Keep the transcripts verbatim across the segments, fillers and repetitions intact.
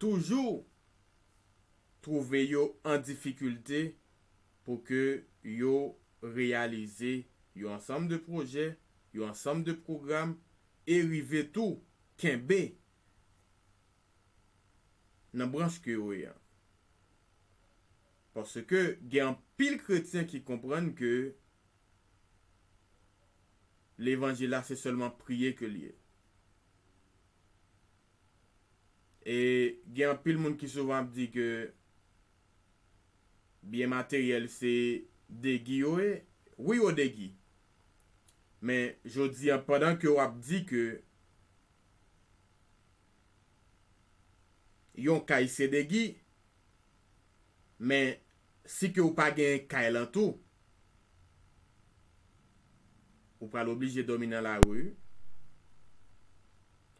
toujou twouve yo an difikilte pou ke yo reyalize yon ansanm de pwojè, yon ansanm de pwogram, e rive tou kenbe nan branch ke yo ye an. Paske gen anpil kretyen ki konprann ke levanjil la se sèlman priye ke l ye. E gen anpil moun ki souvan ap di ke byen materyèl se degi yo ye. Wi, yo degi. Men jodi a, pandan ke w ap di ke yon kay se degi, men si ke w pa gen kay lan tou, ou pral oblije dòmi nan lari.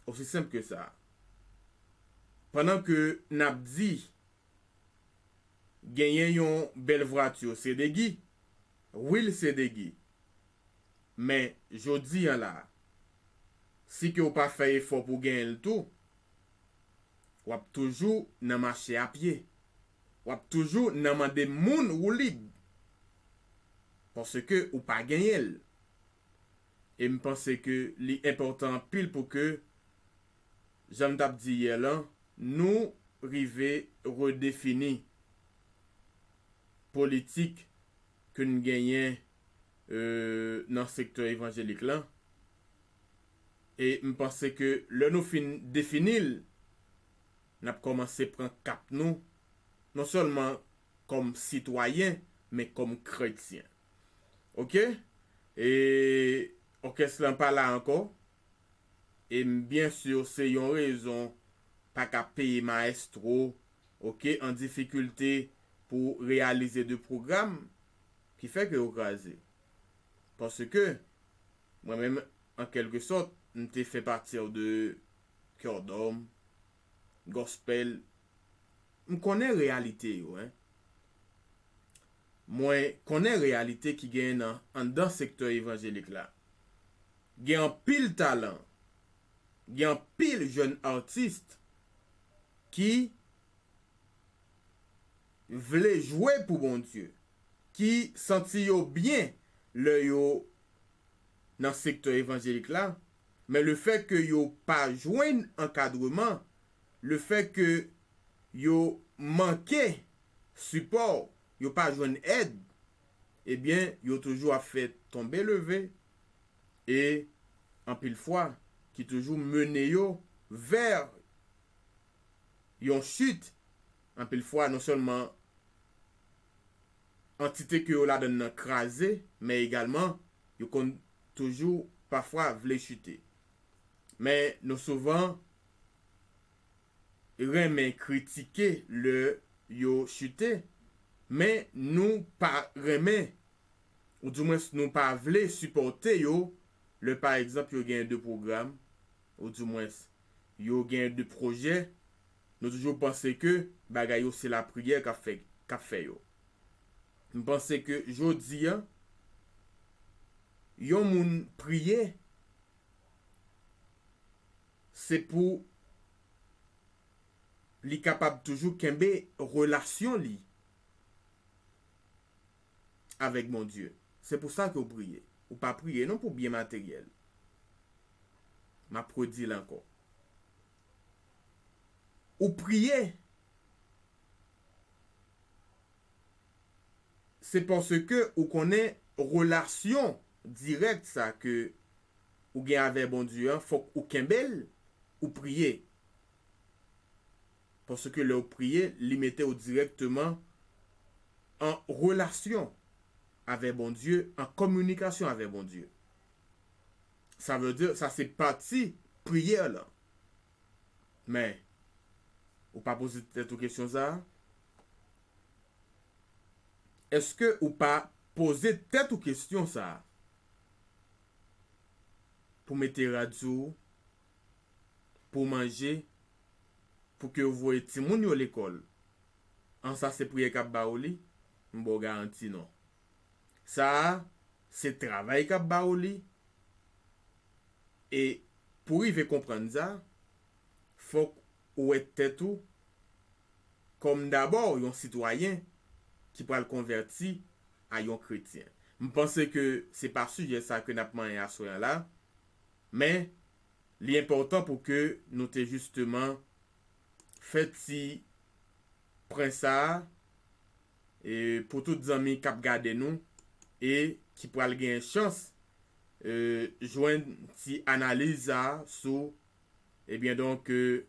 Osi senp ke sa. Pandan ke n ap di genyen yon bèl vwati se degi, wi, l se degi. Men jodi a la, si ke w pa fè efò pou w genyen l tou, w ap toujou nan mache a pye. W ap toujou nan mande moun woulib. Paske ou pa genyen l. E m panse ke li enpòtan anpil pou ke, jan m t ap di yè lan, nou rive redefini politik ke n genyen, e, nan sektè evanjelik lan. E m panse ke lè nou fin defini l, n ap kòmanse pran kap nou, non sèlman kòm sitwayen, men kòm kretyen. Oke? E òkès lan pa la ankò. E m byen si se yon rezon pa ka peye mayestwo, oke, an difikilte pou reyalize de pwogram ki fè ke yo kraze. Paske mwen menm, an kèlke sòt, m te fè pati de Cœur d'Homme, Gospel. M konnen reyalite yo, en. Mwen konnen reyalite ki genyen nan anndan sektè evanjelik la. Gen anpil talan, gen anpil jèn atis ki vle jwe pou Bondye, ki santi yo byen lè yo nan sektè evanjelik la, men lefètke yo pa jwenn ankadreman, lefètke yo manke sipò, yo pa jwenn èd, ebyen, yo toujou ap fè tonbe leve, e anpil fwa, ki toujou mennen yo vè yon chit, anpil fwa, non sèlman antite ke yo ladann nan kraze, men egalman, yo konn toujou pafwa vle chite. Men nou souvan renmen kritike lè yo chite, men nou pa renmen, oudimwens nou pa vle sipòte yo, lè pa egzanp yo gen de pwogram, oudimwens yo gen de pwojè, nou toujou panse ke bagay yo se lapriyè k ap fè, k ap fè yo. M panse ke jodi a, yon moun priye, se pou li kapab toujou kenbe relasyon li avèk Bondye. Se pou sa ke w priye. Ou pa priye non pou byen materyèl. M ap redi l ankò. Ou priye, se paske ou konnen relasyon dirèk sa ke ou gen avè Bondye an, fòk ou kenbe l, ou priye. Paske lè w priye, li mete w dirèkteman an relasyon avè Bondye, an kominikasyon avè Bondye. Sa vle di, sa se pati priyè lan. Men, ou pa poze tèt ou kesyon sa a? Èske ou pa poze tèt ou kesyon sa a? Pou mete rad sou ou, pou manje, pou ke yo voye timoun yo lekòl. An sa se priyè k ap ba ou li? M ba w garanti non. Sa a, se travay k ap ba ou li. E pou rive konprann sa, fòk ou wè tèt ou kòm dabò yon sitwayen ki pral konvèti a yon kretyen. M panse ke se pa sijè sa ke n ap manyen aswè an la, men li enpòtan pou ke nou te jisteman fè ti pwen sa a, e pou tout zanmi k ap gade nou e ki pral gen chans e, jwenn ti analiz sa a sou, ebyen donk, e,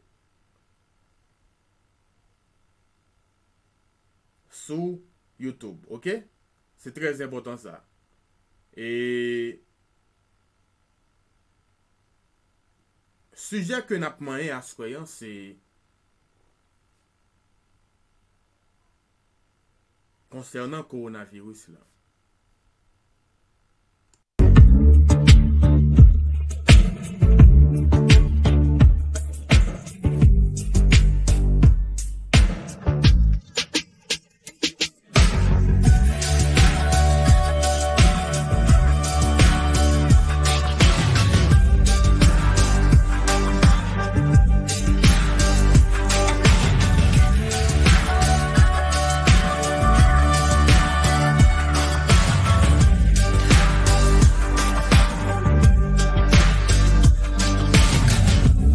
sou YouTube, oke? Se trè enpòtan sa. E sijè ke n ap manyen aswè an, se konsènan kowonaviris la.